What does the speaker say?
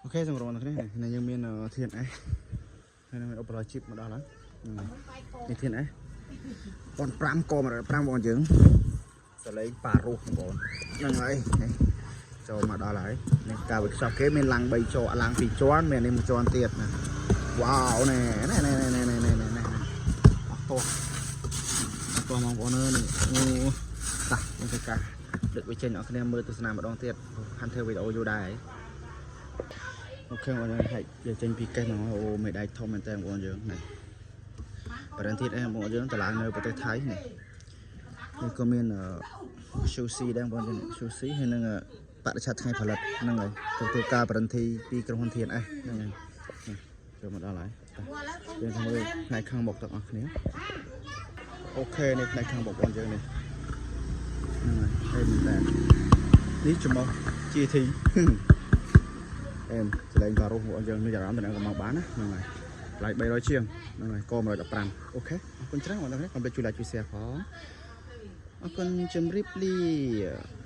OK សម្រាប់អ្នកនេះនេះយើងមាន TNS ហើយនឹងមានឧបករណ៍ជីបមកដល់ហើយនេះ TNS 15ក115បងយើងសលេងប៉ារុសបងប្អូនហ្នឹងហើយនេះចូលមកដល់ហើយនេះការវិខ្ចប់គេមានឡាំង3ជាន់ឡាំង2ជាន់មាននេះមួយជាន់ទៀតណាវ៉ាវណែណែណែណែណែណែណែណែអស់តោះអស់តោះបងប្អូនអើយនេះអូតាយើងធ្វើការដឹកវាចេញអ្នកគ្នាមើលទស្សនាម្ដងទៀតហាន់ធ្វើវីដេអូយូរដែរ OK បងប្អូនហើយយកចេញពីកេះមកអូមេដែកធំមែនតើបងប្អូនយើងនេះប្រហែលទៀតអីបងប្អូនយើងតឡើងនៅប្រទេសថៃនេះនេះក៏មាន Sushi ដែរបងប្អូនយើង Sushi ហើយនឹងបរិច្ឆេទថ្ងៃផលិតហ្នឹងហើយទទួលការបរិន្ធីពីក្រុមហ៊ុន TNS ហ្នឹងហើយនេះចូលមកដល់ហើយយើងធ្វើផ្នែកខាងមុខទាំងអស់គ្នាOK នេះផ្នែកខាងមុខបងយើងនេះហ្នឹងហើយហើយមែនតើនេះចំោះ GT អែមសលេងបារុសរបស់យើងមានអារម្មណ៍តំណែងក៏មកបានណាហ្នឹងហើយថ្លៃ300ជាងហ្នឹងហើយក115OK អរគុណច្រើនបងប្អូនកុំភ្លេចជួយ like ជួយ share ផងអរគុណជម្រាបលា។